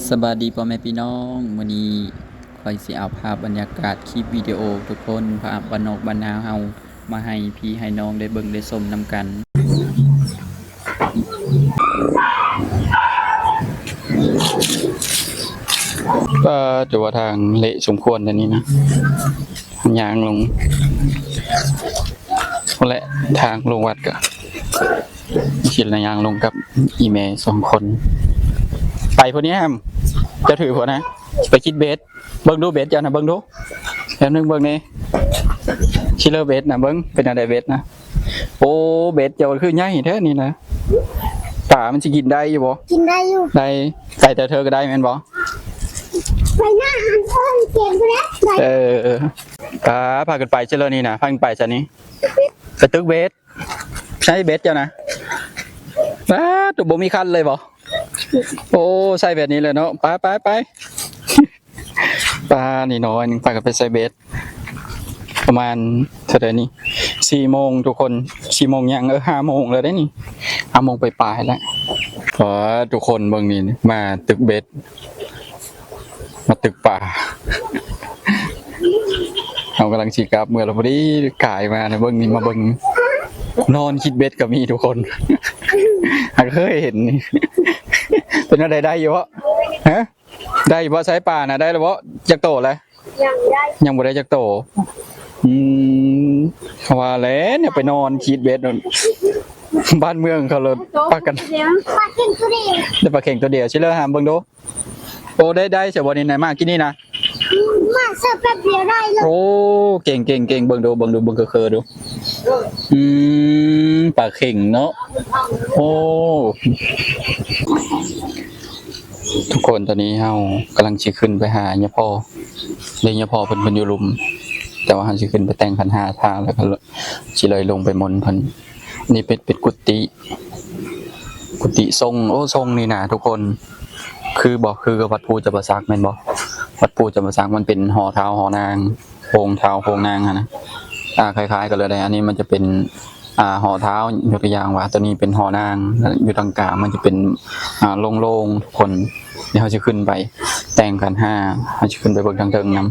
ສະບາຍດີພໍ່ແມ່ພີ່ນ້ອງ, ມື້ນີ້ຂ້ອຍຊິເອົາພາບບັນຍາກາດຄລິບວິດີໂອທຸກຄົນ, ພາບບ້ານນອກບ້ານນາເຮົາ ມາໃຫ້ພີ່ໃຫ້ນ້ອງໄດ້ເບິ່ງໄດ້ຊົມນຳກັນ. ປາດ ແຕ່ວ່າທາງເລະສົມຄວນແນວນີ້ນະ, ຍ່າງລົງພຸ້ນແຫຼະ, ທາງລົງວັດກະ ຊິລະຍ່າງລົງກັບອີ່ແມ່ສອງຄົນ. ໄປພຸ້ນນີ້ແຮມ, ເຈົ້າຖືພຸ້ນນະ, ໄປຄິດເບັດ. ເບິ່ງດູເບັດເຈົ້ານະ, ເບິ່ງດູ. ແປັບໜຶ່ງເບິ່ງແດ່. ຊິເລີເບັດນະ, ເບິ່ງເປັນແນວໃດເບັດນະ. ໂອ້ ເບັດເຈົ້າຄືໃຫຍ່ແທ້ນີ້ນະ. ປາມັນຊິກິນໄດ້ຢູ່ບໍ່? ກິນໄດ້ຢູ່. ໄດ້. ໄປແຕ່ເທີກໍໄດ້ແມ່ນບໍ່? ໄປໜ້າຫັ້ນເອີ ເກັບໄດ້. ເອີ ປາ ພາກັນໄປຊະເລີນີ້ນະ, ພາກັນໄປຊະນີ້. ໄປຕຶກເບັດ. ໃຊ້ເບັດເຈົ້ານະ. ປາ ໂຕບໍ່ມີຄັນເລີຍບໍ່? ໂອ້ ໃຊ້ແບບນີ້ແຫຼະເນາະ. ໄປ ໄປ ໄປ. ປາ ນີ້ນ້ອຍໜຶ່ງ ພາກັນໄປໃສ່ເບັດ ປະມານເທົ່າໃດນີ້ ສີ່ໂມງທຸກຄົນ, ສີ່ໂມງຫຍັງ ເອີ ຫ້າໂມງແລ້ວເດ້ນີ້, ຫ້າໂມງປາຍໆແລ້ວ. ປາ ທຸກຄົນເບິ່ງນີ້ ມາຕຶກເບັດ ມາຕຶກປາ. ເຮົາກຳລັງຊິກັບເມືອແລ້ວ ພໍດີກາຍມານະ, ເບິ່ງນີ້ ມາເບິ່ງ ນອນຄິດເບັດກໍມີທຸກຄົນ. ຫາກເຄີຍເຫັນ. ເປັນແນວໃດ ໄດ້ຢູ່ບໍ່? ຮະ? ໄດ້ບໍ່? ໃຊ້ປານະ ໄດ້ແລ້ວບໍ່? ຈັກໂຕແລ້ວ? ຍັງໄດ້ ຍັງບໍ່ໄດ້ຈັກໂຕ. ອືມ ເຂົາວ່າແຫຼະ ແນວໄປນອນຄິດເບັດ ບ້ານເມືອງເຂົາໂລດ ປາກັນ ປາເຂັງໂຕດຽວ ໄດ້ປາເຂັງໂຕດຽວ. ຊິເລີຫາເບິ່ງດູ. ໂອ້ ໄດ້ ໄດ້ຊະບໍ່ນີ້ນະ, ມາກິນນີ້ນະ. ມາເຊີແປັບດຽວໄດ້ເລີຍ. ໂອ້ ເກັ່ງ ເກັ່ງ ເກັ່ງ. ເບິ່ງດູ ເບິ່ງດູ ເບິ່ງເຄີໆດູ. ອືມ ປາເຂັງເນາະ. ໂອ້ ທຸກຄົນ ຕອນນີ້ເຮົາກຳລັງຊິຂຶ້ນໄປຫາຍາພໍ່ເດ້, ຍາພໍ່ເພິ່ນ ເພິ່ນຢູ່ລຸ່ມ, ແຕ່ວ່າເຮົາຊິຂຶ້ນໄປແຕ່ງຂັນຫ້າທ່າ ແລ້ວກໍຊິເລີຍລົງໄປມົນເພິ່ນ. ນີ້ເປັນ ເປັນກຸຕິ ກຸຕິຊົງ. ໂອ້ ຊົງນີ້ນະທຸກຄົນ ຄືບໍ່ ຄືກັບວັດພູຈຳປາສັກແມ່ນບໍ່? ວັດພູຈຳປາສັກມັນເປັນຫໍທ້າວຫໍນາງ ໂຮງທ້າວໂຮງນາງຫັ້ນນະ. ອ່າ ຄ້າຍໆກັນເລີຍເດ້. ອັນນີ້ມັນຈະເປັນ ອ່າ ຫໍທ້າວ ຍົກຕົວຢ່າງວ່າ ຕົວນີ້ເປັນຫໍນາງ, ຢູ່ຕາງກາງມັນຈະເປັນ ອ່າ ໂລ່ງໆ ທຸກຄົນ. ດຽວເຮົາຊິຂຶ້ນໄປແຕ່ງຂັນຫ້າ, ເຮົາຊິຂຶ້ນໄປເບິ່ງທາງເທິງນຳ.